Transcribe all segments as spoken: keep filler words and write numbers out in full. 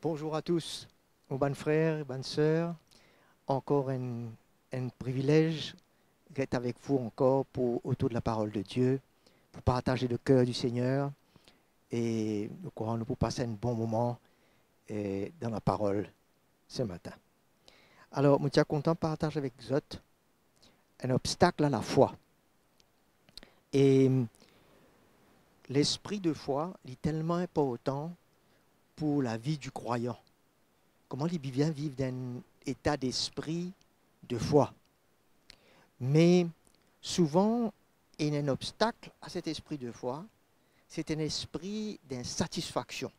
Bonzour a tous, mo bann frer, bann ser. Ankor enn, enn privilez get avek vou ankor pou otour de la parol de Die, pou partaz le ker di Segner, e nou krwar nou pou pas enn bon moman, e, dan la parol se matin. Alor, mo ti a kontan partaz avek zot enn obstak a lafwa. E lespri de fwa, li telman inportan pou lavi di krwayan. Kouma li bizin viv dan enn eta lespri de fwa. Me souvan, ena enn obstak a set espri de fwa, se enn espri d'insatisfaksion.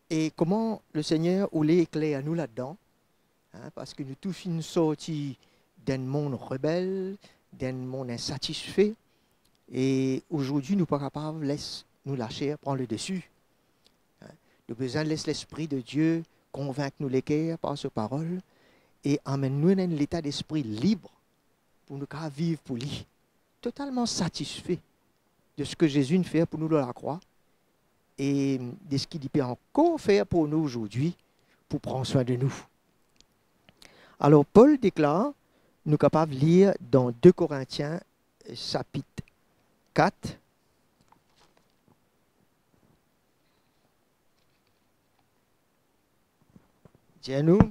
E kouma Lesegner oule ekler nou ladan, hein, parski nou tou finn sorti dan enn mond rebel, dan enn mond insatisfe, e azordi nou pa kapav les nou laser pran ledesi. Hein, nou bizin les Lespri de Die konvink nou leker par so parol e amenn nou dan enn leta lespri lib pou nou kapav viv pou li, totalman satisfe de seki Zezi inn fer pou nou lor lakrwa e de seki li pe ankor fer pou nou azordi pou pran swin de nou. Alor, Pol deklar, nou kapav lir dan de Korintien, sapit kat, dir nou,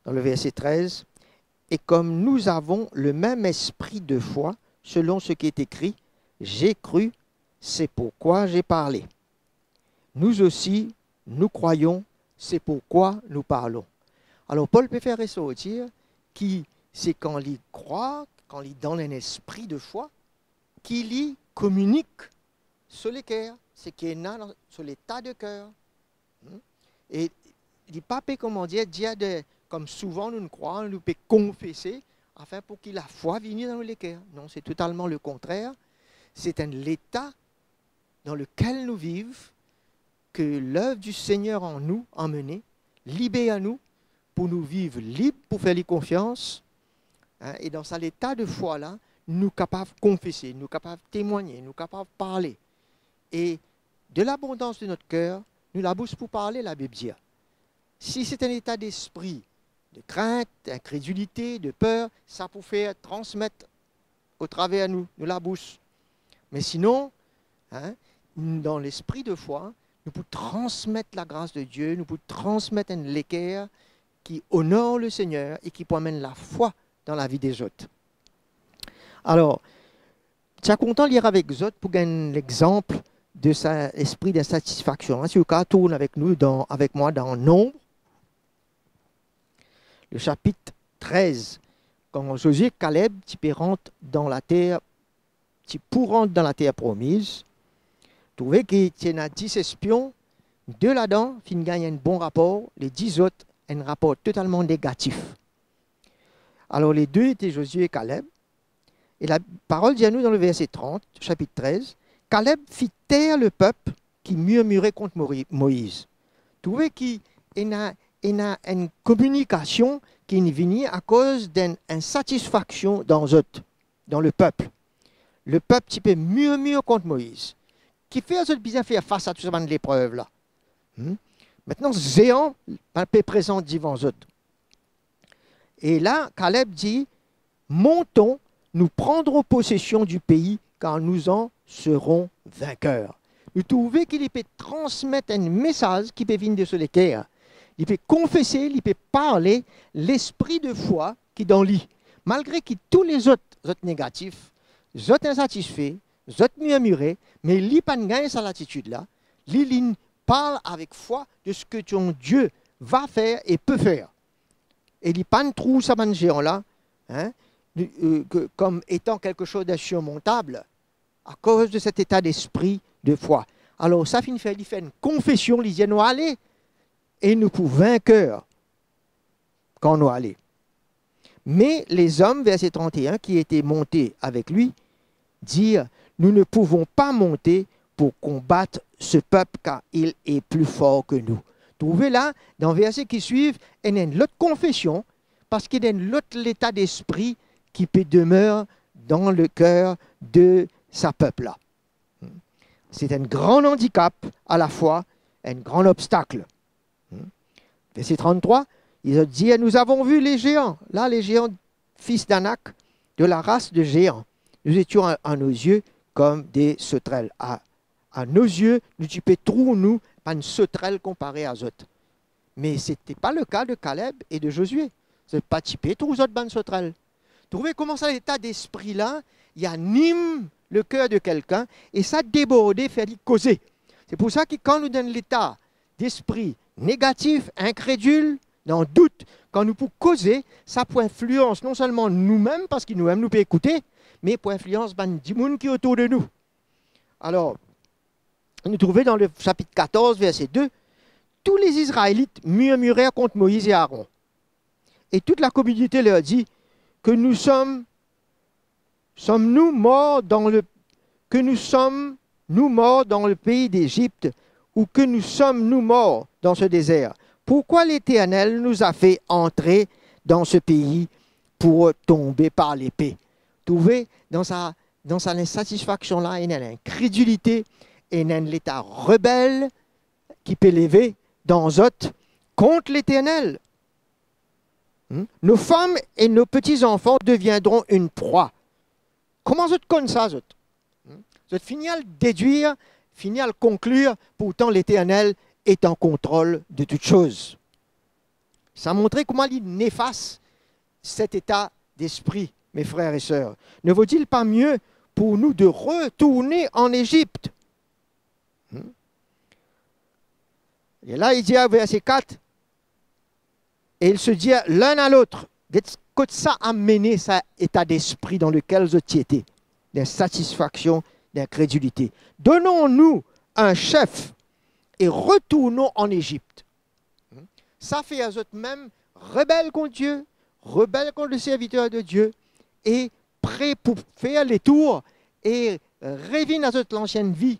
dan le verse trez, "Et comme nous avons le même esprit de foi, selon ce qui est écrit, j'ai cru, c'est pourquoi j'ai parlé. Nous aussi, nous croyons, c'est pourquoi nous parlons." Alor, Pol pe fer resortir ki se kan li krwar, kan li dan enn espri de fwa, ki li kominik so leker, seki ena dan so leta de ker. Hmm? E li pa pe, kouma dir, dir de, kom souvan nou krwar, nou pe konfese, afin pou ki lafwa vini dan nou leker. Non, se totalman lekontrer. Se enn leta dan lekel nou viv, ke lev di Segner an nou amene, liber nou, pou nou viv lib, pou fer li konfians, hein, e dan sa leta de fwa la, nou kapav konfese, nou kapav temwagne, nou kapav parle. E de labondans de not ker, nou labous pou parle, Labib dir. Si se enn leta lespri de krint, inkredilite, de per, sa pou fer transmet atraver nou, nou labous. Me sinon, hein, dan lespri de fwa, nou pou transmet lagras de Die, nou pou transmet enn leker ki onor Lesegner e ki pou amenn lafwa dan lavi dezot. Alor, ti a kontan lir avek zot pou gagn lexanp de sa espri d'insatisfaksion. Si ou kapav tourn avek nou dan, avek mwa dan Nonb, le sapit trez, kan Zozie ek Kaleb ti pe rant dan later, ti pou rant dan later promiz, trouve ki ti ena dis espion, de ladan finn gagn enn bon rapor, le dis zot enn rapor totalman negatif. Alor, le de ete Zozie e Kaleb, e laparol dir nou dan le verse trant, sapit trez, Kaleb fi ter lepep ki mirmire kont Mori-, Moiz. Trouve ki ena, ena enn kominikasion ki vini akoz d'enn insatisfaksion dan zot, dan lepep. Lepep ti pe mirmir kont Moiz. Kifer zot bizin fer fas a tou sa bann leprev la? Hmm? Aster, zean pe prezant devan zot. E la, Kaleb dir, "Montons, nous prendrons possession du pays, car nous en serons vainqueurs." Nou trouve ki li pe transmet enn mesaz ki pe vinn de so leker. Li pe konfese, li pe parle lespri de fwa ki dan li. Malgre ki tou lezot, zot negatif, zot insatisfe, zot mirmire, me li pa'nn gagn sa latitid la, li, li parl avek fwa de seki ton Die va fer e pe fer. E li pa'nn trouv sa bann zean la, hein, li, euh, ke, kom etan quelque chose d'insurmontable, akoz de set eta lespri de fwa. Alor, sa finn fer li fer enn konfesion, li dir, "Nou ale, e nou pou vainqueur kan nou ale." Me lezom, verse trant e enn, ki ete monte avek li, dir, "Nous ne pouvons pas monter pour combattre ce peuple, car il est plus fort que nous." Trouve la, dan verse ki swiv, ena enn lot konfesion, parski ena enn lot leta lespri ki pe demer dan leker de sa pep la. Se enn gran andikap a lafwa enn gran obstak. Hmm. Verset trente-trois, li dir, nous avons vu les géants. Là, les géants, fils d'Anak, de la race de géants. Nous étions à, à nos yeux comme des sauterelles. À, à nos yeux, nou ti pe trouv nou bann sotrel konpare a zot. Me se n'était pas le cas de Caleb et de Josué. Zot pa ti pe trouv zot bann sotrel. Trouve kouma sa leta despri la, li anim leker de kelkenn e sa deborde, fer li koze. Se pou sa ki kan nou dan enn leta despri negatif, inkredil, dan dout, kan nou pou koze, sa pou inflians non selman noumem, parski noumem nou pe ekoute, me pou inflians bann dimoun ki otour de nou. Alor, nou trouve dan le sapit katorz, verse de, tous les Israélites murmurèrent contre Moïse et Aaron. Et toute la communauté leur dit, que nous sommes, sommes-nous morts dans le, que nous sommes, nous, morts dans le pays d'Égypte, ou que nous sommes, nous, morts dans ce désert? Pourquoi l'Éternel nous a fait entrer dans ce pays pour tomber par l'épée? Trouve, dan sa, dan sa linsatisfaksion la, ena linkredilite, ena enn leta rebel ki pe leve dan zot kont Leternel. Hmm? Nos femmes et nos petits-enfants deviendront une proie. Kouma zot konn sa, zot? Hmm? Zot fini al dedwir, fini al konklir, pourtan Leternel est en contrôle de toutes choses. Sa montre kouma li nefas, cet état d'esprit, mes frères et sœurs. Ne vaut-il pas mieux pour nous de retourner en Égypte? Hmm? E la, li dir, verse kat, et ils se dirent l'un à l'autre, get kot sa amene sa eta despri dan lekel zot ti ete, d'insatisfaction, d'incrédulité. Donnons-nous un chef et retournons en Égypte. Sa fer zot mem rebel kont Die, rebel kont le serviter de Die, e pre pou fer letour e revinn a zot lansienn vi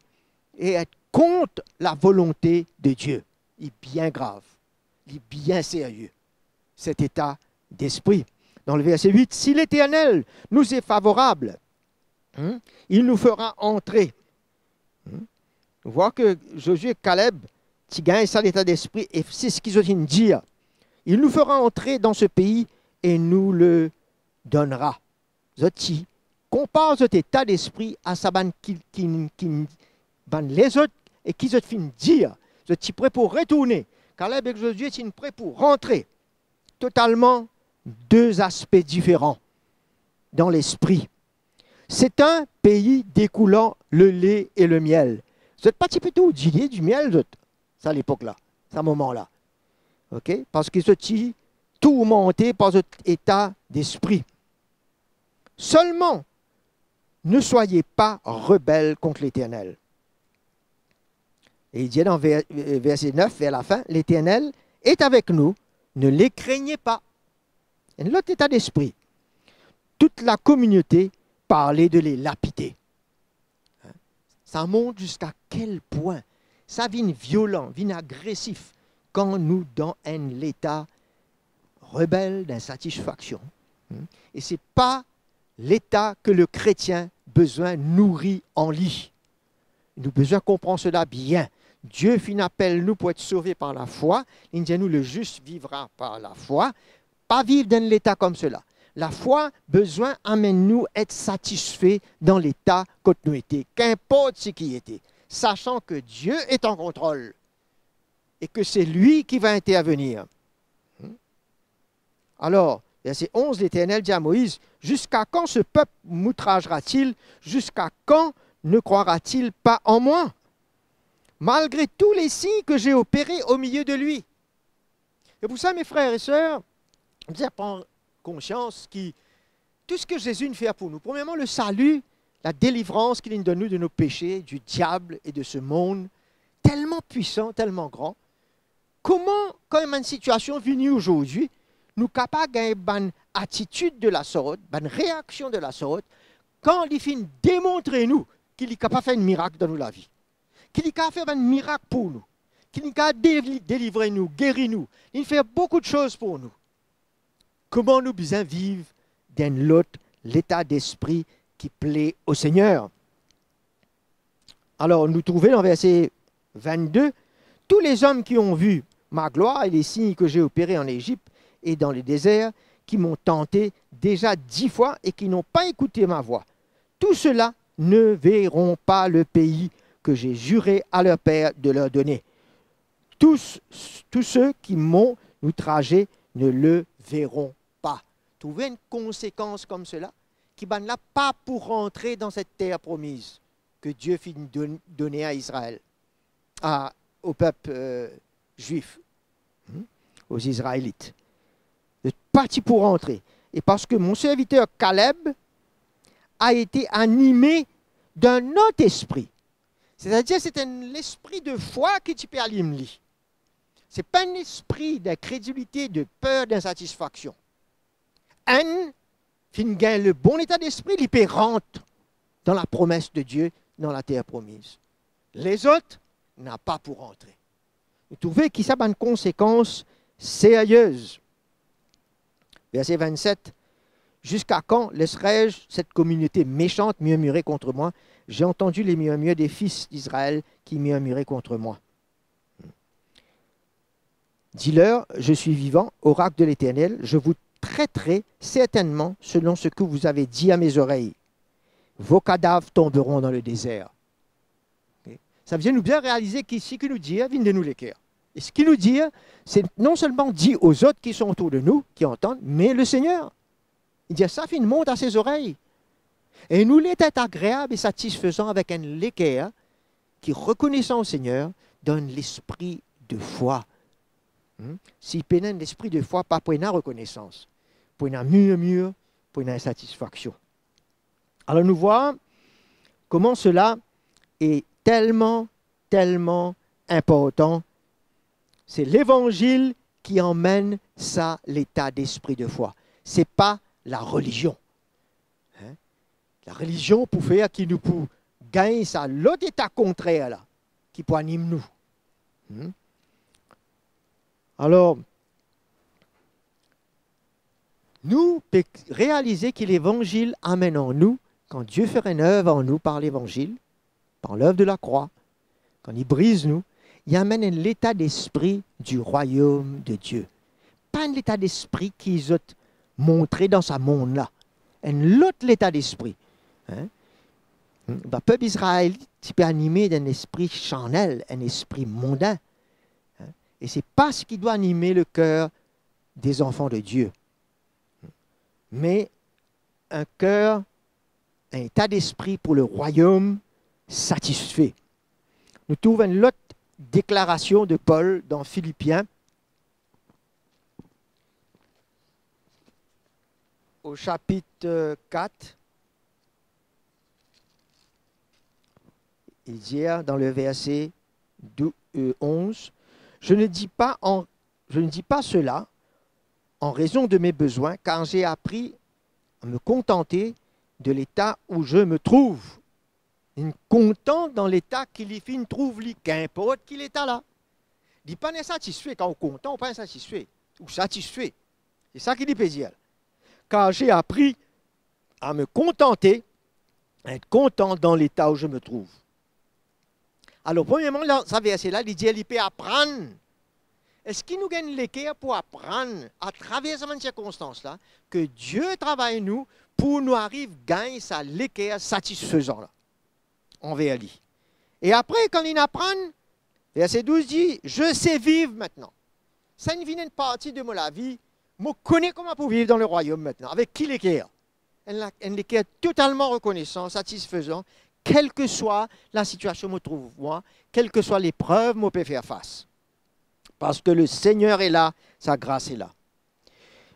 e et kont lavolonte de Die. Li bien grav, li bien serye, cet état d'esprit. Dans le verset huit, si l'Éternel nous est favorable, hmm, il nous fera entrer. Hmm? Nou vwar ki Zozie ek Kaleb ti gagn sa leta despri, e se seki zot inn dir, il nous fera entrer dans ce pays et nous le donnera. Zot ti konpar zot eta despri a sa bann ki, ki, ki, bann lezot, e ki zot finn dir. Zot ti pre pou retourne. Kaleb ek Zozie ti pre pou rantre. Totalman de zaspe diferan dan lespri. C'est un pays découlant le lait et le miel. Zot pa ti pe trouv dile, dimiel, zot, sa lepok la, sa moman la. Ok? Parski zot ti tourmante par zot eta despri. Seulement, ne soyez pas rebelles contre l'Éternel. E li dir dan ver-, verse nef, vers la fin, l'Éternel est avec nous, ne les craignez pas. Enn lot eta despri. Toute la communauté parlait de les lapider. Hein? Sa mont ziska kel pwin? Sa vinn violan, vinn agresif kan nou dan enn leta rebel, d'insatisfaction. Hmm? E se pa leta ke le kretien bizin nouri an li. Nou bizin konpran sela bien. Die finn apel nou pou et sove par lafwa. Li dir nou, le juste vivra par la foi. Pa viv dan enn leta koumsela. Lafwa bizin amenn nou et satisfe dan leta kot nou ete, kinport seki ete, sasan ke Die est en contrôle et que c'est lui qui va intervenir. Hmm? Alors, verset onze, l'Éternel dit à Moïse, jusqu'à quand ce peuple m'outragera-t-il? Jusqu'à quand ne croira-t-il pas en moi, malgré tous les signes que j'ai opérés au milieu de lui? Se pou sa, mes frères et sœurs, nou bizin pran konsians ki tou seki Zezi inn fer pou nou, premierman, le salut, la délivrance ki li donn nou de nos péchés, du diable et de ce monde, tellement puissant, tellement grand. Kouma, kan bann sitiasion vini azordi, nou kapav gagn bann atitid de la sort, bann reaksion de la sort, kan li finn demontre nou ki li kapav fer enn mirak dan nou lavi, ki li kapav fer bann mirak pou nou, ki li kapav deli-, delivre nou, geri nou, li fer boukou de soz pou nou? Kouma nou bizin viv dan enn lot leta despri ki ple o Segner? Alor, nou trouve dan verse vennde, Tous les hommes qui ont vu ma gloire et les signes que j'ai opérés en Égypte et dans le désert, qui m'ont tenté déjà dix fois et qui n'ont pas écouté ma voix, tous ceux-là ne verront pas le pays que j'ai juré à leur père de leur donner. Tous, tous ceux qui m'ont outragé ne le verront pas. Trouve enn konsekans koumsa, ki bann la pa pou rantre dan set ter promiz ke Die finn donn, done a Izrael, a, o pep, euh, zwif, hmm, aux Israélites. Zot pa ti pou rantre. E parski mon serviter Kaleb a ete anime dan enn lot espri. Setadir, se enn lespri de fwa ki ti pe alim li. Se pa enn lespri dinkredilite, de per, dinsatisfaksion. Enn finn gagn le bon leta despri, li pe rant dan la promes de Die, dan la ter promiz. Lezot napa pou rantre. Nou trouve ki sa bann konsekans serye. Verset vingt-sept, « Jusqu'à quand laisserai-je cette communauté méchante murmurer contre moi ? J'ai entendu les murmures des fils d'Israël qui murmuraient contre moi. » Dis-leur, je suis vivant, oracle de l'Éternel, je vous traiterai certainement selon ce que vous avez dit à mes oreilles. Vos cadavres tomberont dans le désert. Ok? Savedir nou bien realize ki seki nou dir vinn de nou leker. E seki nou dir, se non selman di o zot ki son otour de nou, ki antann, me Lesegner. Li dir, sa finn mont a se zorey. E nou, li ete agreab e satisfezan avek enn leker ki rekonesan o Segner dan enn lespri de fwa. Hmm? Si pena enn lespri de fwa, pa pou ena rekonesans, pou ena murmir, pou ena insatisfaksion. Alor nou vwar kouma sela e telman, telman inportan. Se Levanzil ki amenn sa leta despri de fwa. Se pa larelizion. Hein? Larelizion pou fer ki nou pou gagn sa lot eta kontrer la, ki pou anim nou. Hmm? Alor, nou pe realize ki Levanzil amenn an nou, kan Die fer enn ev an nou par Levanzil, par lev de lakrwa, kan li briz nou, li amenn enn leta despri du royaume de Dieu. Pa enn leta despri ki zot montre dan sa mond la. Enn lot leta despri. Hein? Hmm, ba, pep Izrael ti pe anime dan enn lespri charnel, enn lespri mondain. Hein? E se pa seki dwa anime leker des enfants de Dieu. Me enn ker, enn eta despri pou le royaume satisfe. Nou trouv enn lot deklarasion de Pol dan Filipien, o sapit, euh, kat. Il dit, dans le verset dou-, euh, onze, « Je ne dis pas en, je ne dis pas cela en raison de mes besoins, car j'ai appris à me contenter de l'état où je me trouve. » Li kontan dan leta ki li finn trouv li, kinport ki leta la. Li pa insatisfe. Kan ou kontan, ou pa insatisfe. Ou satisfe. Se sa ki li pe dir. Car j'ai appris à me contenter, être content dans l'état où je me trouve. Alor, premierman, la, sa verse la, li dir li pe aprann. Eski nou gagn leker pou aprann atraver sa bann sirkonstans la, ke Die travay nou pou nou ariv gagn sa leker satisfezan la anver li? E apre, kan li aprann, verse douz dir, « Je sais vivre maintenant. » Sa inn vinn enn parti de mo lavi, mo kone kouma pou viv dan le royaume maintenant. Avek ki leker? Enn la-, enn leker totalman rekonesan, satisfezan, kelseswa lasitiasion mo trouv mwa, kelseswa leprev mo pe fer fas. Parce que le Seigneur est là, sa gras est là.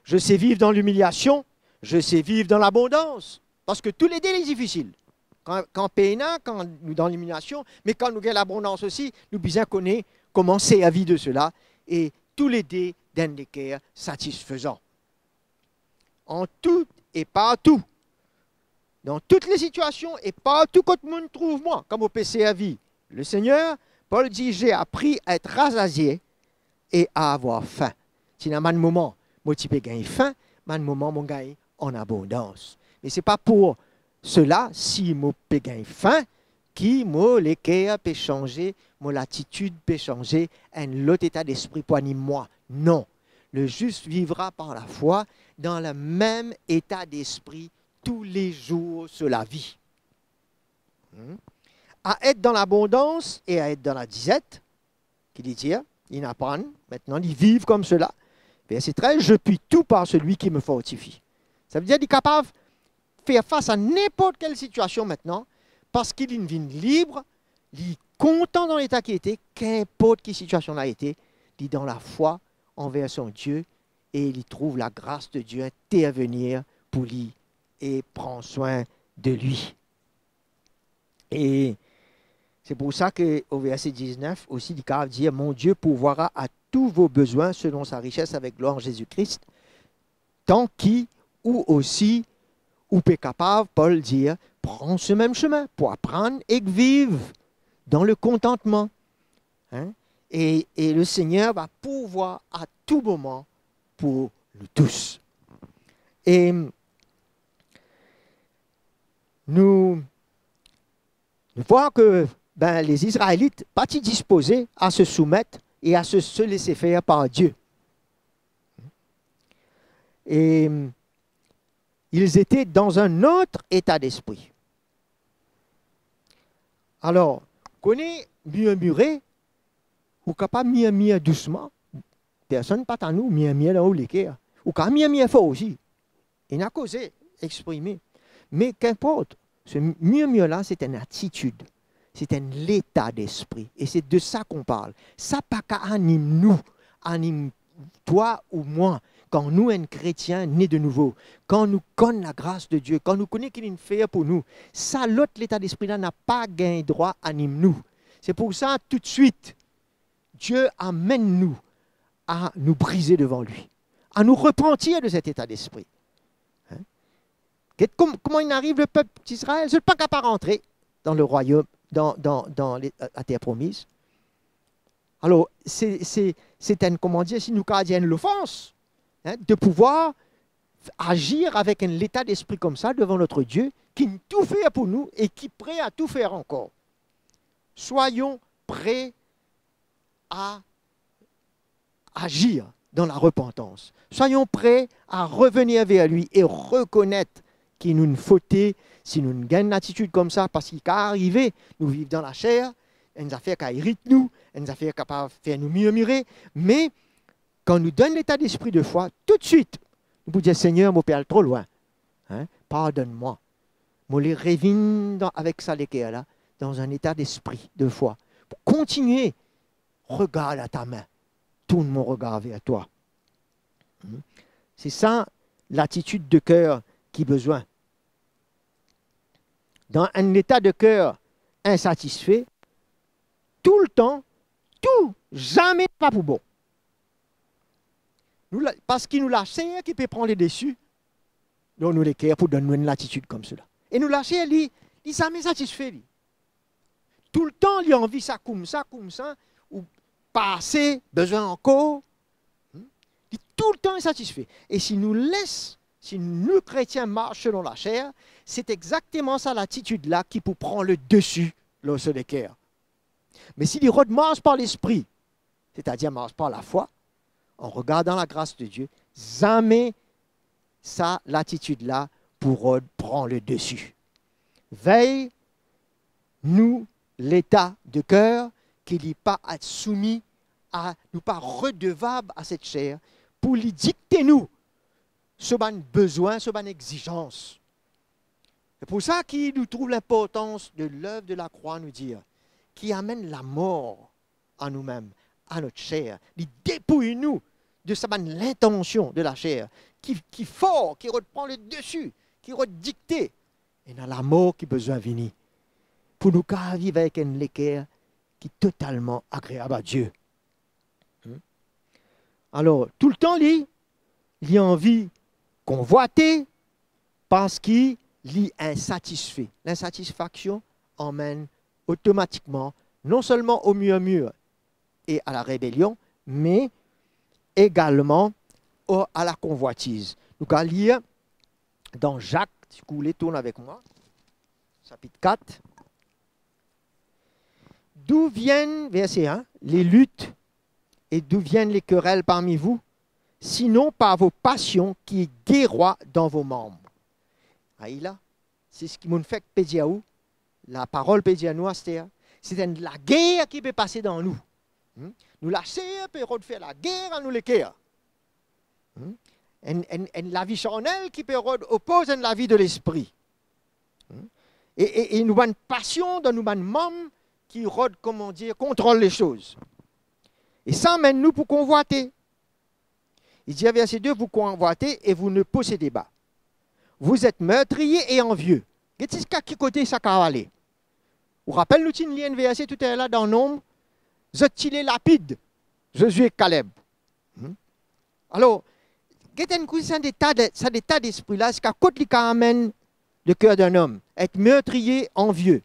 Je sais vivre dans l'humiliation, je sais vivre dans l'abondance. Parski toulede li difisil. Kan, kan pena, kan nou dan limiliasion, me kan nou gagn labondans osi, nou bizin kone kouma servi de sela, e toulede dan enn leker satisfezan. En tout et partout, dans toutes les situations et partout kot mo trouv mwa, kan mo pe servi le Seigneur, Pol dir, « J'ai appris à être rassasié et à avoir faim. » Ti ena bann moman mo ti pe gagn fin, bann moman mo gagn an abondans. Me se pa pou sela, si mo pe gagn fin, ki mo leker pe sanze, mo latitid pe sanze, enn lot eta despri pou anim mwa. Non. Le juste vivra par la foi dans le même état d'esprit tous les jours sur la vie. Hmm? À être dans l'abondance et à être dans la disette, ki li dir, li aprann, aster li viv koumsa. Verse trez, "Je puis tout par celui qui me fortifie." Savedir li kapav fer fas a ninport kel sitiasion aster, parski li vinn lib, li kontan dan leta ki ete, kinport ki sitiasion la ete, li dan lafwa anver son Die e li trouv lagras de Die intervenir pou li e pran swin de li. E se pou sa ke o verse diznef osi, li kapav dir, "Mon Dieu pourvoira à tous vos besoins selon sa richesse avec gloire en Jésus-Christ." Tanki ou osi, ou pe kapav, Pol dir, pran se mem semin pou aprann ek viv dan le kontantman. Hein? Et, et le Seigneur va pourvoir à tout moment pour nous tous. E nou, nou vwar ke, ben, les Israélites pa ti dispoze a se soumet e a se, se laisser faire par Dieu. Et ils étaient dans un autre état d'esprit. Alor, kone mirmire, ou kapav mirmir dousman, personn pa tann ou, mirmir dan ou leker. Ou kapav mirmir for osi. Ena koze, exprime. Me kinport, se mirmir la, se enn atitid, se enn leta despri. E se de sa qu'on parle. Sa pa kapav anim nou, anim twa ou mwa, kan nou enn kretien ne de nouvo, kan nou konn lagras de Die, kan nou kone ki li fer pou nou, sa lot leta despri la napa gagn drwa anim nou. Se pou sa, toutswit, Die amenn nou a nou brize devan li, a nou repantir de set eta despri. Hein? Get kom-, kouma inn ariv lepep Izrael, zot pa kapav rantre dan le rwayom, dan, dan, dan le, later promiz. Alor, se, se, se enn, kouma dir, si nou kapav dir enn lofans, hein, de pouvoir agir avek enn leta despri koumsa devan notre Dieu, ki inn tou fer pou nou e ki pre a tou fer ankor. Soyons prêts à agir dans la repentance. Soyons prêts à revenir vers lui et reconnaître ki nou inn fote, si nou inn gagn latitid koumsa, parski kapav arive, nou viv dan laser, enn zafer kapav irit nou, enn zafer kapav fer nou mirmire, me kan nou dan enn leta despri de fwa, toutswit, nou pou dir, "Segner, mo pe al tro lwin. Hein? Pardonn mwa. Mo le revinn dan, avek sa leker la, dan enn eta despri de fwa, pou kontigne regard à ta main, tourne mon regard vers toi." Hmm? Se sa latitid de ker ki bizin. Dan enn leta de ker insatisfe, toultan, tou, zame pa pou bon. Nou la, parski nou laser ki pe pran ledesi, donk nou leker pou donn nou enn latitid koumsa. E nou laser li, li zame satisfe li. Toultan li anvi sa koumsa, koumsa, ou pa ase, bizin ankor. Hmm? Li toultan insatisfe. E si nou les, si nou kretien mars selon laser, se exakteman sa latitid la ki pou pran ledesi lor so leker. Me si li rod mars par Lespri, setadir mars par lafwa, an regardan lagras de Die, zame sa latitid la pou rod pran ledesi. Vey nou leta de ker, ki li pa et soumi a, nou pa redevab a set ser, pou li dikte nou so bann bizin, so bann exizans. Se pou sa ki nou trouv linportans de lev de lakrwa, nou dir, ki amenn lamor a noumem, a not ser. Li depouy nou de sa bann lintansion de laser ki, ki for, ki rod pran ledesi, ki rod dikte. Ena lamor ki bizin vini pou nou kapav viv avek enn leker ki totalman agreab a Die. Hmm? Alor, toultan li, li anvi konvwate parski li insatisfe. Linsatisfaksion amenn otomatikman non selman o mirmir e a la rebelion, me egalman o, a lakonvwatiz. Nou kapav lir dan Zak, si ou le tourn avek mwa, sapit kat. D'où viennent, verset un, les luttes et d'où viennent les querelles parmi vous, sinon par vos passions qui guerroient dans vos membres? Ayi la, se seki mo'nn fek pe dir ou, laparol pe dir nou aster, se enn lager ki pe pase dan nou. Hmm? Nou laser pe rod fer lager a nou leker. Hmm? Enn, enn, enn lavi charnel ki pe rod opoz enn lavi de lespri. Hmm? E, e, e nou bann pasion dan nou bann mem ki rod, koman dir, kontrol lesoz. E sa amenn nou pou konvwate. Li dir, verset deux, vous convoitez et vous ne possédez pas. Vous êtes meurtriers et envieux. Get ziska ki kote sa kav ale. Ou rapel nou ti lir enn verse touler la dan Nom, zot ti le lapid Zozie ek Kaleb. Hmm? Alor, get enn kou sa leta de, sa leta lespri la, ziska kot li kav amenn le cœur d'un homme, être meurtrier, envieux,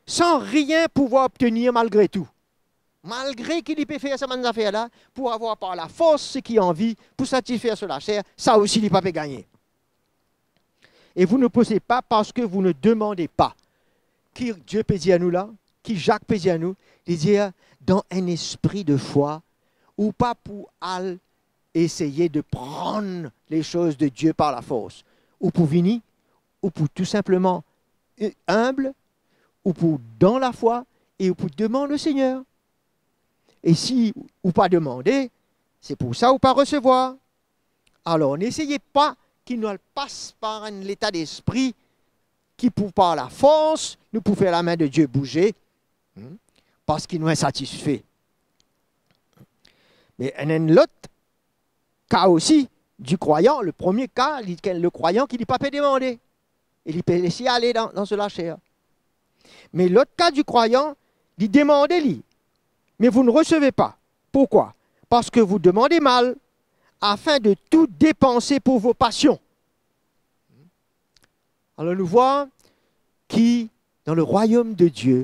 sans rien pouvoir obtenir malgré tout. Malgre ki li pe fer sa bann zafer la, pou avoir par lafors seki li anvi, pou satisfer so laser, sa osi li pa pe gagne. Et vous ne possédez pas parce que vous ne demandez pas. Ki Die pe dir nou la, ki Zak pe dir nou, li dir, dan enn espri de fwa, ou pa pou al eseye de pran lesoz de Die par lafors. Ou pou vini, ou pou tou sinpleman, eh, inb, ou pou dan lafwa e ou pou demann Segner. E si ou pa demande, se pou sa ou pa resevwar. Alor, neseye pa ki nou al pas par enn leta lespri ki pou par lafors, nou pou fer lame de Die bouze, hmm, parski nou insatisfe. Me enn, enn lot ka osi di krwayan, le premie ka, li, le krwayan ki li pa pe demande. E li pe les ale dan, dan so laser. Me lot ka di krwayan, li demande li, mais vous ne recevez pas. Pourquoi? Parce que vous demandez mal, afin de tout dépenser pour vos passions. Alor nou vwar ki dan le rwayom de Die,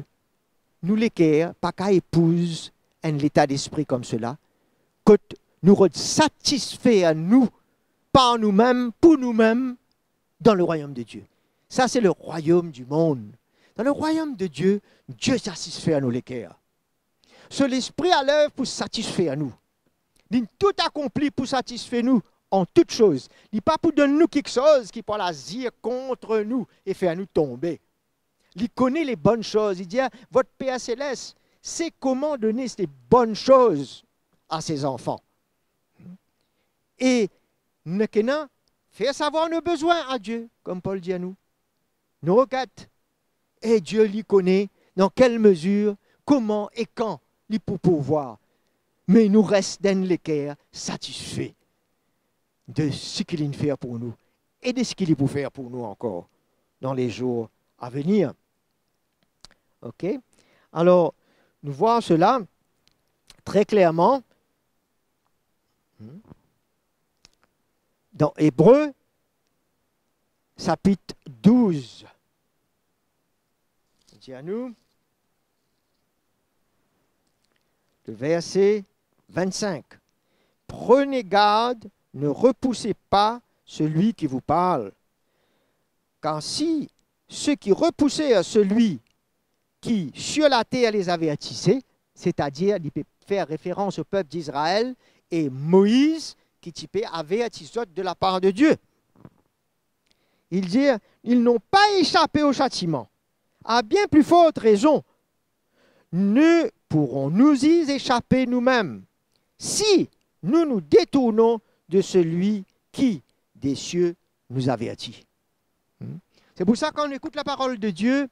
nou leker pa kav epouz enn leta lespri koumsa, kot nou rod satisfer nou par noumem, pou noumem, dan le rwayom de Die. Sa se le rwayom di mond. Dan le rwayom de Die, Die satisfer nou leker. So Lespri alev pou satisfer nou. Li tou akonpli pou satisfer nou an tou soz. Li pa pou donn nou kiksoz ki pou al azir kont nou e fer nou tonbe. Li kone le bonn soz. Li dir, votre Père Céleste sait comment donner les bonnes choses à ses enfants. E nou ena fer savwar nou bezwin a Die, kouma Pol dir nou. Nou regret. E Die, li kone dan kel mezir, kouma e kan li pou pourvwar. Me nou res dan enn leker satisfe de seki li'nn fer pou nou e de seki li pou fer pou nou ankor dan le zour a venir. Ok? Alor, nou vwar sela tre klerman. Hmm. Dan Ebre, sapit douz, li dir nou, le verset vingt-cinq, prenez garde, ne repoussez pas celui qui vous parle, car si ceux qui repoussèrent celui qui sur la terre les avertissait, c'est-à-dire, li pe fer referans o pep Izrael e Moiz ki ti pe averti zot de lapar de Die. Il dit, ils n'ont pas échappé au châtiment. À bien plus forte raison, ne pourrons-nous y échapper nous-mêmes si nous nous détournons de celui qui, des cieux, nous avertit. Hmm? Se pou sa, kan nou ekout laparol de Die,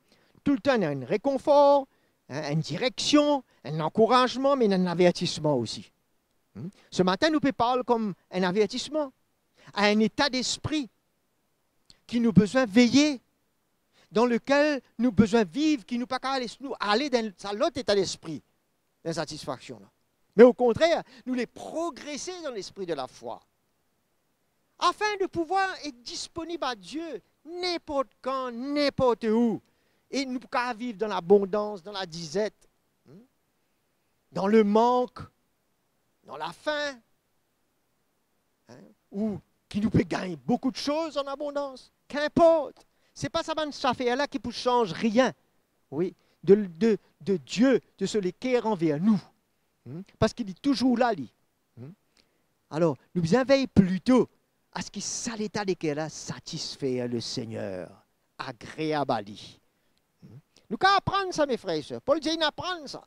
toultan ena enn rekonfor, hein, enn direksion, enn ankourazman, me ena enn avertisman osi. Hmm? Se matin, nou pe parl kom enn avertisman a enn eta lespri ki nou bizin veye, dan lekel nou bizin viv, ki nou pa kav les nou ale dan sa lot eta lespri, dan satisfaksion la. Me okontrer, nou le progrese dan lespri de lafwa, afin de pouvwar et disponib a Die ninport kan, ninport ou. E nou pa kav viv dan labondans, dan ladizert, hmm? Dan lemank, dan lafin, hein, ou ki nou pe gagn boukou de soz an abondans. Kinport, se pa sa bann zafer la ki pou sanz rien. Wi, de, de, de Die, de so leker anver nou. Hmm? Parski li touzour la, li. Hmm? Alor, nou bizin vey plito aski sa leta leker la satisfer Lesegner, agreab a li. Hmm? Nou kav aprann sa, me frer e ser. Pol dir nou aprann sa.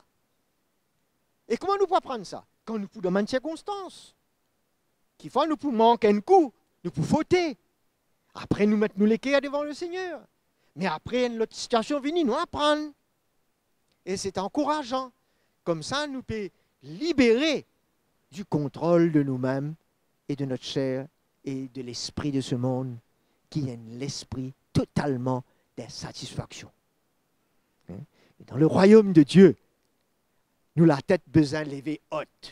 E kouma nou pou aprann sa? Kan nou pou dan bann sirkonstans. Kifwa nou pou mank enn kou, nou pou fote. Apre nou met nou leker devan Lesegner. Me apre enn lot sitiasion vini, nou aprann. E se ankourazan. Koumsa nou pe libere di kontrol de noumem e de not ser e de lespri de se mond, ki enn lespri totalman d'insatisfaksion. Hein? E dan le rwayom de Die, nou latet bizin leve ot.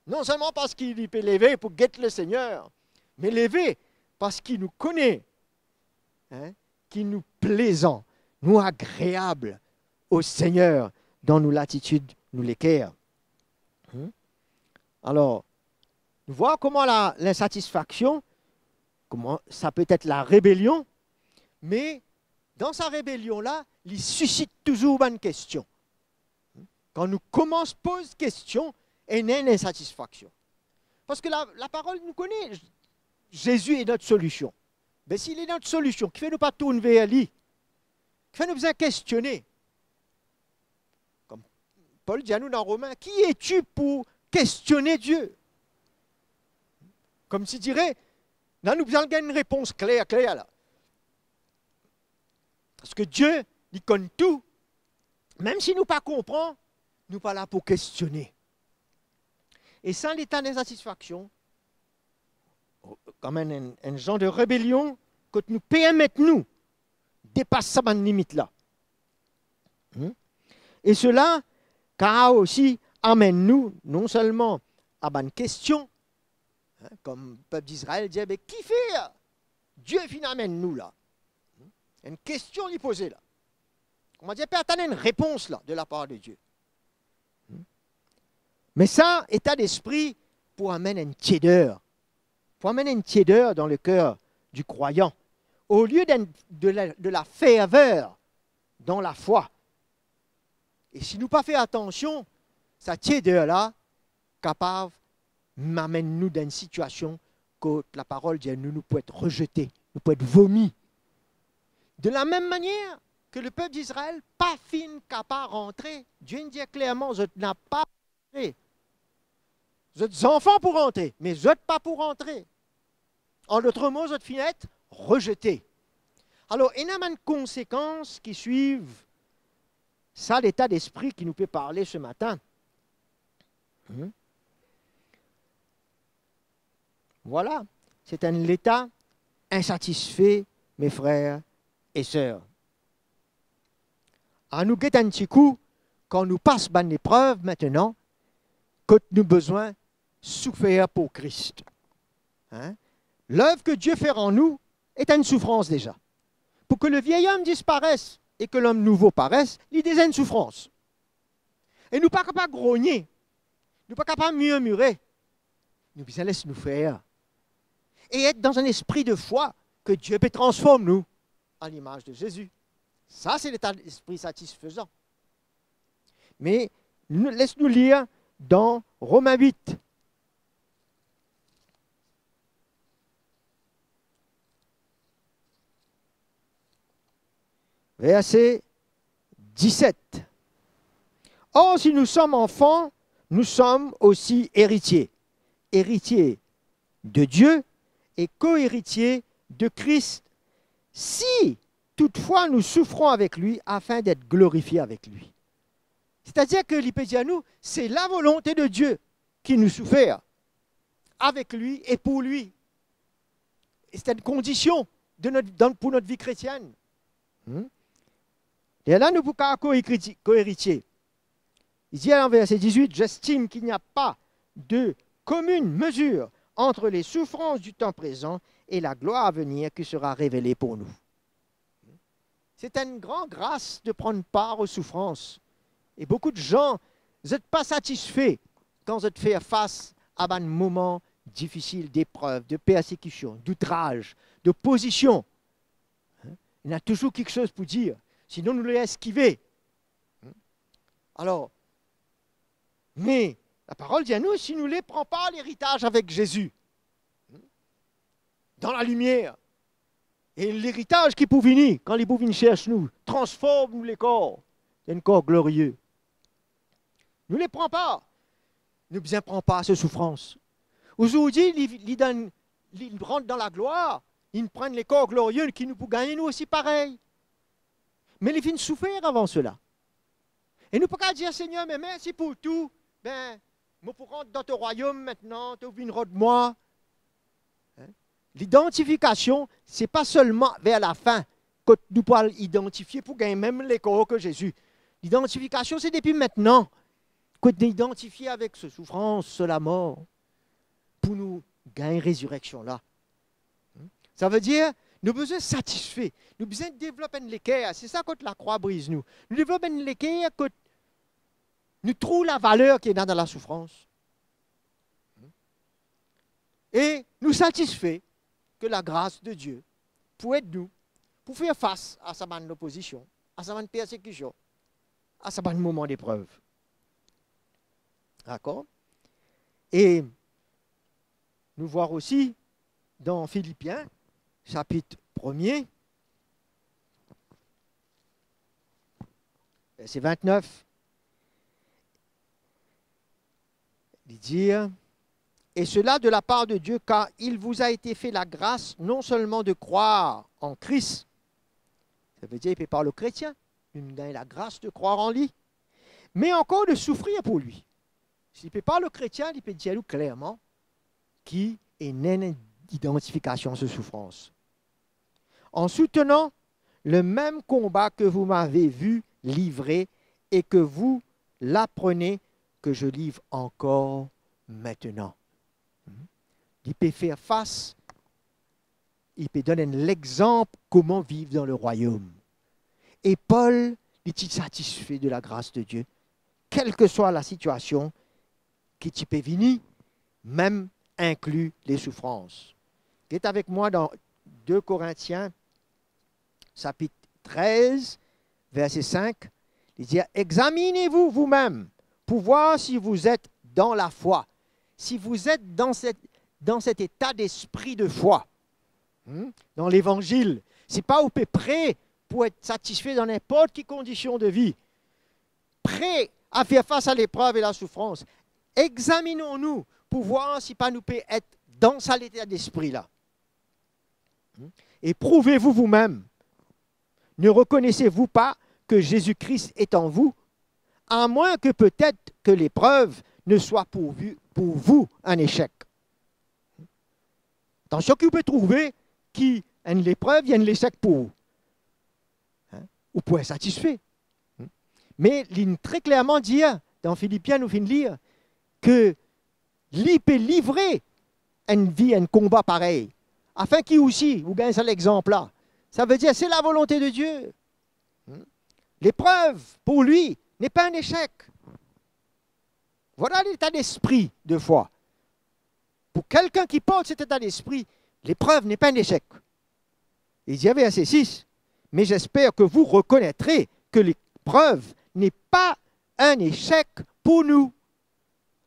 Non selman parski li pe leve pou get Lesegner, me leve parski nou kone, hein, ki nou plezan, nou agreab o Segner dan nou latitid, nou leker. Hmm? Alor, nou vwar kouma la, linsatisfaksion, kouma sa pe et larebelion, me dan sa rebelion la, li sisit touzour bann kestion. Kan nou koumans poz kestion, ena enn insatisfaksion. Parski la, laparol, nou kone, Zezi e not solision. Be si li e not solision, kifer nou pa tourn ver li? Kifer nou bizin kestione? Kom Pol dir nou dan Romin, "Qui es-tu pour questionner Dieu?" Koumsidire, la nou bizin gagn enn repons kler, kler la. Parski Die, li konn tou, mem si nou pa konpran, nou pa la pou kestione. E sa leta d'insatisfaksion, kouma enn, enn, enn zan de rebelion, kot nou permet nou depas sa bann limit la. Hmm? E sela kav osi amenn nou non selman a bann kestion, hein, kom pep Izrael dir, "Be kifer Die finn amenn nou la?" Hmm? Enn kestion li poze la. Kouma dir, pe atann enn repons la, de lapar de Die. Hmm? Me sa eta lespri pou amenn enn tieder, pou amenn enn tieder dan leker di krwayan, olie d'enn, de la, de la ferver dan lafwa. E si nou pa fer atansion, sa tieder la kapav amenn nou dan enn sitiasion kot laparol dir nou, nou pou et rezete, nou pou et vomi. De la mem manier ke lepep Izrael pa finn kapav rantre, Die inn dir klerman, "Zot napa rantre. Zot zanfan pou rantre, me zot pa pou rantre." An dot mo, zot finn et rezete. Alor, ena bann konsekans ki swiv sa leta lespri ki nou pe parle se matin. Hmm? Vwala, se enn leta insatisfe, me frer e ser. Anou get enn ti kou, kan nou pas bann leprev aster, kot nou bizin soufer pou Kris. Hein? Lev ke Die fer an nou et enn soufrans deza. Pou ke le vieil homme disparaisse et que l'homme nouveau paraisse, li deza enn soufrans. E nou pa kapav grogne, nou pa kapav mirmire. Nou bizin les nou fer e et dan enn lespri de fwa ke Die pe transform nou a limaz de Zezi. Sa se leta lespri satisfezan. Me nou, les nou lir dan Romin wit. Verse diset. Or, si nous sommes enfants, nous sommes aussi héritiers, héritiers de Dieu et co-héritiers de Christ, si toutefois nous souffrons avec lui, afin d'être glorifiés avec lui. Setadir ke li pe dir nou, se lavolonte de Die ki nou soufer avek li e pou li. E se enn kondision de not, dan, pou not vi kretienn. Hmm? Lerla nou pou kapav ko-eriti-, ko-eritie. Li dir dan verse dizuit, "J'estime qu'il n'y a pas de commune mesure entre les souffrances du temps présent et la gloire à venir qui sera révélée pour nous." Se enn gran gras de pran par o soufrans. E boukou de zan, zot pa satisfe kan zot fer fas a bann moman difisil, deprev, de persekision, doutraz, dopozision. Hein? Ena touzour kiksoz pou dir, sinon nou le eskive. Alor, me laparol dir nou, si nou le pran par leritaz avek Zezi, dan lalimier, e leritaz ki pou vini, kan li pou vinn sers nou, transform nou lekor, enn kor glorie. Nou le pran par, nou bizin pran par so soufrans. Azordi, li, li dan, li rant dan laglwar, li pran lekor glorie ki nou pou gagne nou osi parey. Me li finn soufer avan sela. E nou pa kav dir, Segner, me mersi pou tou, be, mo pou rant dan to rwayom aster, to vinn rod mwa. Hein? Lidantifikasion, se pa selman ver lafin, kot nou pou al idantifie pou gagn mem lekor ki Zezi. Lidantifikasion, se depi aster, kot nou idantifie avek so soufrans, so lamor, pou nou gagn rezireksion la. Savedir, nou bizin satisfe, nou bizin devlop enn leker, se sa kot lakrwa briz nou. Nou devlop enn leker kot nou trouv lavaler ki ena dan lasoufrans. E nou satisfe ki lagras de Die pou ed nou pou fer fas a sa bann lopozision, a sa bann persekision, a sa bann moman deprev. Dakor? E nou vwar osi dan Filipien, sapit premie, verse vintnef, li dir, "Et cela de la part de Dieu, car il vous a été fait la grâce non seulement de croire en Christ." Savedir, li pe parl kretien, nou gagn lagras de krwar an li, mais encore de souffrir pour lui. Si li pe parl kretien, li pe dir nou klerman ki ena enn idantifikasion so soufrans. "En soutenant le même combat que vous m'avez vu livrer et que vous l'apprenez que je livre encore maintenant." Li pe fer fas, li pe donn enn lexanp kouma viv dan lerwayom. E Pol, li ti satisfe de lagras de Die, kelseswa lasitiasion ki ti pe vini, mem inkli lesoufrans. Get avek mwa dan de Korintien, sapit trez, verse sink, li dir, "Examinez-vous vous-même pour voir si vous êtes dans la foi, si vous êtes dans cette, dans cet état d'esprit de foi." Hmm? Dan levanzil, se pa ou pe pre pou et satisfe dan ninport ki kondision de vi, pre a fer fas a leprev e lasoufrans. Examinons-nous pour voir si pa nou pe et dan sa leta lespri la. Hmm? "Et prouvez-vous vous-même. Ne reconnaissez-vous pas que Jésus-Christ est en vous, à moins que peut-être que l'épreuve ne soit pour vous, pour vous un échec." Atansion ki ou pe trouve ki enn leprev, li enn lesek pou ou. Hein? Ou pou insatisfe. Hmm? Me li tre klerman dir, dan Filipien nou finn lir, ki li pe livre enn vi, enn konba parey, afin ki ou osi, ou gagn sa lexanp la. Savedir, se lavolonte de Die. Hmm? Leprev, pour lui, n'est pas un échec. Voilà leta lespri de foi. Pour quelqu'un qui porte cet état d'esprit, l'épreuve n'est pas un échec. Il dit, verset six, "Mais j'espère que vous reconnaîtrez que l'épreuve n'est pas un échec pour nous.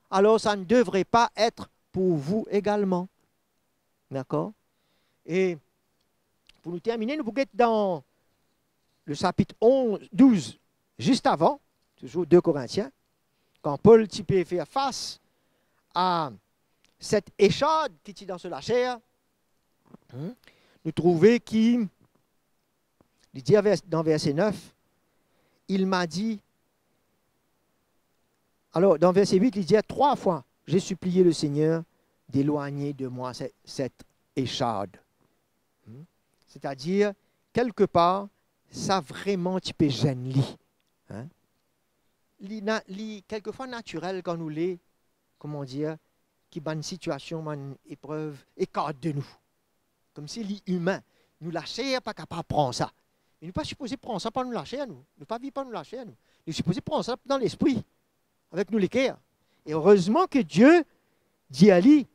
Alors ça ne devrait pas être pour vous également." Dakor? E pou nou termine, nou pou get dan le sapit onz, douz, zis avan, touzour de Korintien, kan Pol ti pe fer fas a set esard ki ti dan so laser, hmm, nou trouve ki li dir vers-, dan verse nef, "Il m'a dit", alor, dan verse wit, li dir, "Trois fois, j'ai supplié le Seigneur d'éloigner de moi ce-, cette écharde." Hmm? Setadir, kelkepar, sa vreman ti pe zenn li. Hein? Li na-, li kelkefwa natirel kan nou le, kouma dir, ki bann sitiasion, bann eprev ekart de nou. Koumsi li imin. Nou laser pa kapav pran sa. E nou pa sipoze pran sa par nou laser nou. Nou pa viv par nou laser nou. Nou sipoze pran sa dan lespri, avek nou leker. E erezman ki Die dir li,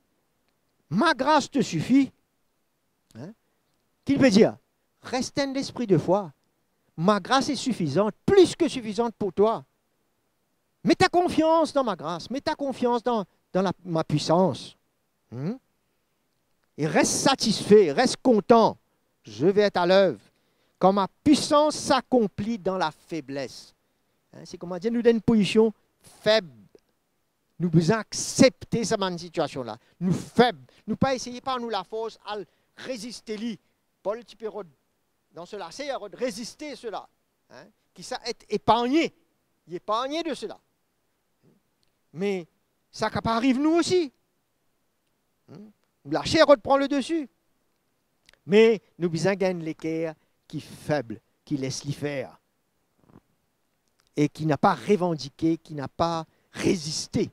"Ma grâce te suffit." Hein? Ki li pe dir? Reste enn lespri de foi. Ma grâce est suffisante, plus que suffisante pour toi. Met ta konfians dan ma gras, met ta konfians dan, dan la, ma pwisans. Hmm? E res satisfe, res kontan. Je vais être à l'œuvre. Quand ma puissance s'accomplit dans la faiblesse. Hein, se kouma dir nou dan enn pozision feb. Nou bizin aksepte sa bann sitiasion la. Nou feb. Nou pa eseye par nou lafors al reziste li. Pol ti pe rod dan sela, Seigneur, rod reziste sela. Hein? Ki sa et epargne. Li epargne de sela. Me sa kapav ariv nou osi. Hmm? Laser rod pran le desi. Me nou bizin gagn leker ki feb, ki les li fer. E ki napa revandike, ki napa reziste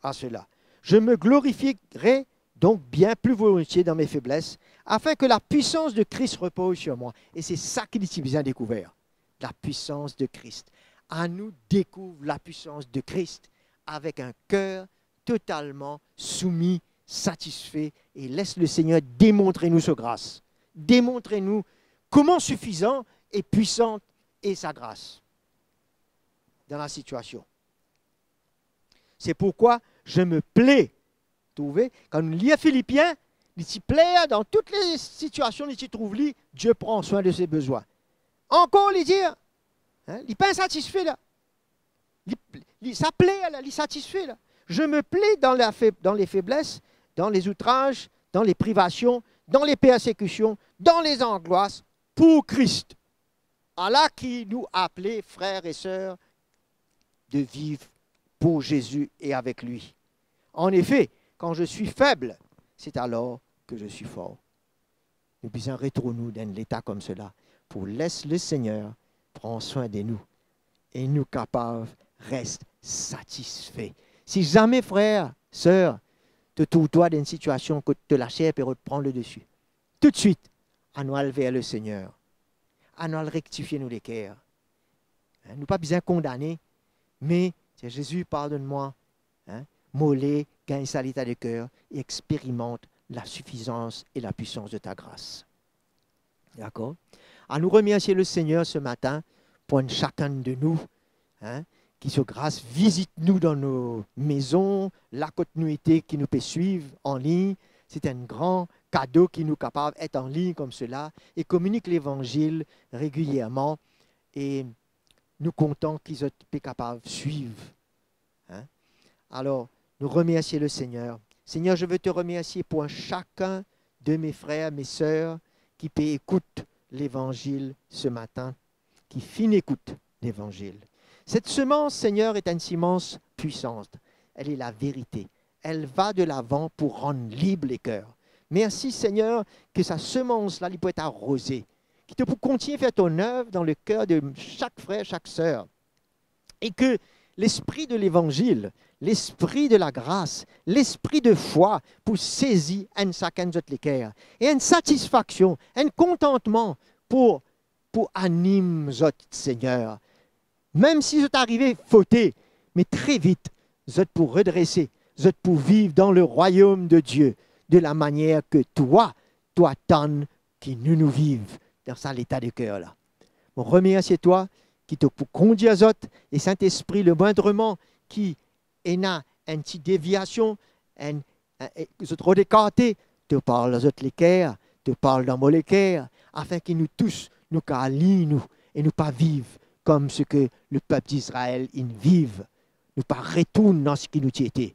à cela. Je me glorifierai donc bien plus volontiers dans mes faiblesses, afin que la puissance de Christ repose sur moi. E se sa ki li ti bizin dekouver, la puissance de Christ. Anou dekouv la puissance de Christ avek enn ker totalman soumi, satisfe, e les le Seigneur demontre nou so gras. Demontre nou kouma sifizan e pwisan e sa gras dan la sitiasion. C'est pourquoi je me plais. Trouve, kan nou lir Filipien, li ti pler dan tout le sitiasion li ti trouv li, Dieu prend soin de ses besoins. Ankor li dir, hein, li pa insatisfe la. Li, li, sa pler la, li satisfe la. Je me plais dans la faib-, dans les faiblesses, dans les outrages, dans les privations, dans les persécutions, dans les angoisses, pour Christ. Ala ki nou apele, frer e ser, de viv pour Jésus et avec lui. En effet, quand je suis faible, c'est alors que je suis fort. Nou bizin retourn nou dan enn leta koumsa pou les le Seigneur pran swin de nou e nou kapav res satisfe. Si zame, frer, ser, to trouv twa dan enn sitiasion kot to laser pe rod pran le desi, toutswit, anou al ver le Seigneur. Anou al rektifie nou leker. Hein, nou pa bizin kondane, me dir, Zezi, pardonn mwa. Hein, mo le gagn sa leta de ker e experimant la sifizans e la pwisans de ta gras. Dakor? Anou remersie le Seigneur se matin pou enn sakenn de nou, hein, ki so gras vizit nou dan nou mezon, la kot nou ete, ki nou pe swiv an lign. Se enn gran kado ki nou kapav et an lign koumsa e kominik levanzil regilierman, e nou kontan ki zot pe kapav swiv. Hein? Alors, nous remercier le Seigneur. Seigneur, je veux te remercier pour chacun de mes frères, mes sœurs qui peut écouter l'évangile ce matin, qui finit écoute l'évangile. Cette semence, Seigneur, est une semence puissante. Elle est la vérité. Elle va de l'avant pour rendre libre les cœurs. Merci, Seigneur, que sa semans la, li pou et aroze. Ki to pou kontigne fer ton œuvre dans le cœur de chaque frère, chaque sœur. E ki Lespri de Levanzil, Lespri de Lagras, Lespri de fwa pou sezi enn sakenn zot leker, e enn satisfaksion, enn kontantman pou, pou anim zot, Segner. Mem si zot arive fote, me tre vit, zot pou redrese, zot pou viv dan le rwayom de Die, de la manier ke twa, to atann ki nou, nou viv dan sa leta de ker la. Mo remersie twa ki to pou kondir zot, e Sintespri, lemwindreman ki ena enn ti deviasion, enn, enn, e, zot rod ekarte, to parl dan zot leker, to parl dan mo leker, afin ki nou tous, nou kapav align nou, e nou pa viv kouma seki lepep Izrael inn viv. Nou pa retourn dan seki nou ti ete,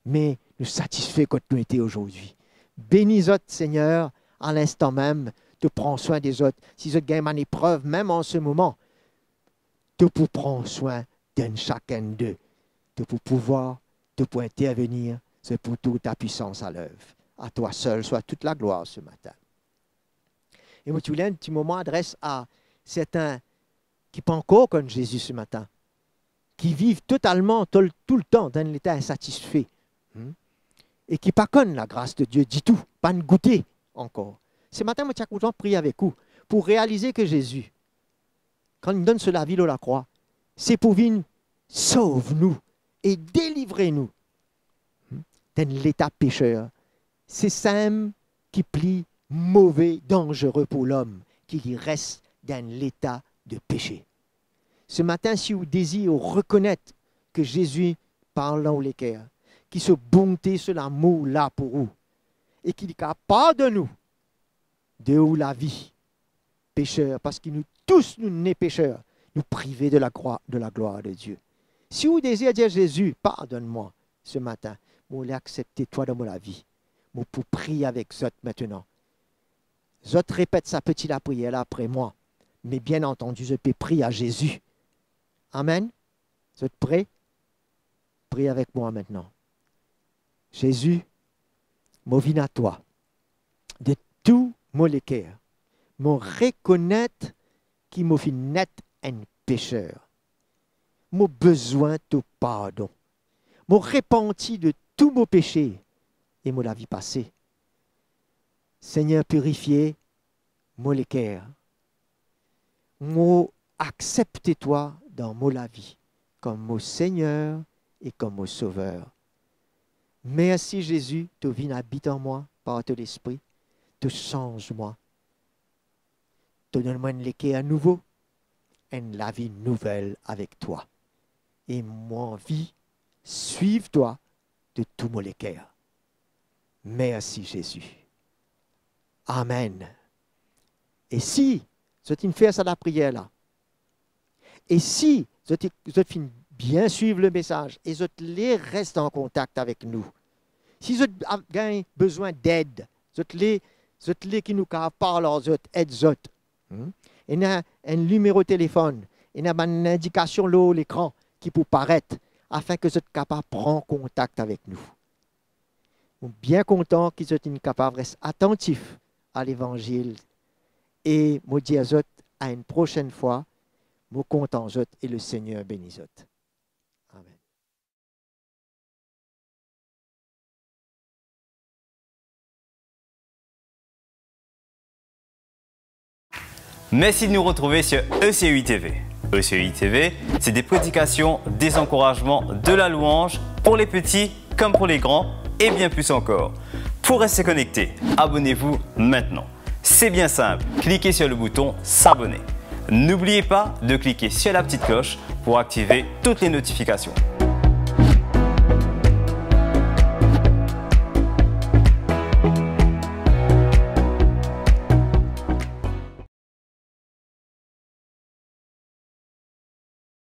me nou satisfe kot nou ete azordi. Beni zot, Segner, a linstan mem, to pran swin de zot. Si zot gagn bann eprev mem an se moman, to pou pran swin d'enn sakenn de. To pou pouvwar, to pou intervenir, zot pou trouv ta pwisans a lev. A twa sel swa tout laglwar se matin. E mo ti oule enn ti moman adres a sertin ki pa ankor konn Zezi se matin, ki viv totalman, tol-, toultan dan enn leta insatisfe, hmm, e ki pa konn lagras de Die ditou, pa'nn goute ankor. Se matin, mo ti a kontan priye avek ou pou realize ke Zezi, kan li donn so lavi lor lakrwa, se pou vinn sov nou e delivre nou, hmm, d'enn leta peser, se samem ki pli move, danzere pou lom, ki li res dan enn leta de pese. Se matin, si ou dezir ou ke Zezi parl dan ou leker, ki so bonte, so lamour la pou ou, e ki li kapav pardonn ou de ou lavi peser, parski nou tous nou ne peser, nou prive de la grwa-, de la glwar de Die. Si ou dezir dir, "Zezi, pardonn mwa ce matin, mo le aksepte twa dan mo lavi, mo pou priye avek zot aster." Zot repet sa peti lapriyer la apre mwa, me bien antandi, zot pe priye a Zezi. Amen. Zot pre? Priye avek mwa aster. Zezi, mo vinn a twa de tou mo leker. Mo rekonet ki mo finn net enn peser. Mo bizin to pardon. Mo repanti de tou mo pese e mo lavi pase. Segner, pirifie mo leker. Mo aksepte twa dan mo lavi kom mo Segner e kom mo Sover. Mersi Zezi, to vinn abit an mwa par to Lespri, to sanz mwa, to donn mwa enn leker nouvo, enn lavi nouvel avek twa. E mo anvi swiv twa de tou mo leker. Mersi Zezi. Amen. E si zot inn fer sa lapriyer la, e si zot, zot finn bien swiv lemesaz e zot le res an kontak avek nou, si zot a-, gagn bizin ded, zot le, zot le ki nou kapav parl ar zot, ed zot, hmm? Ena enn nimero telefonn, ena bann lindikasion lor lekran ki pou paret, afin ke zot kapav pran kontak avek nou. Mo bien kontan ki zot inn kapav res atantif a Levanzil, e mo dir zot a enn prosenn fwa, mo kontan zot e Lesegner beni zot. Amen. Merci de nous retrouver sur E C U I T V. E C U I T V, c'est des prédications, des encouragements, de la louange pour les petits comme pour les grands et bien plus encore. Pour rester connecté, abonnez-vous maintenant. C'est bien simple, cliquez sur le bouton s'abonner. N'oubliez pas de cliquer sur la petite cloche pour activer toutes les notifications.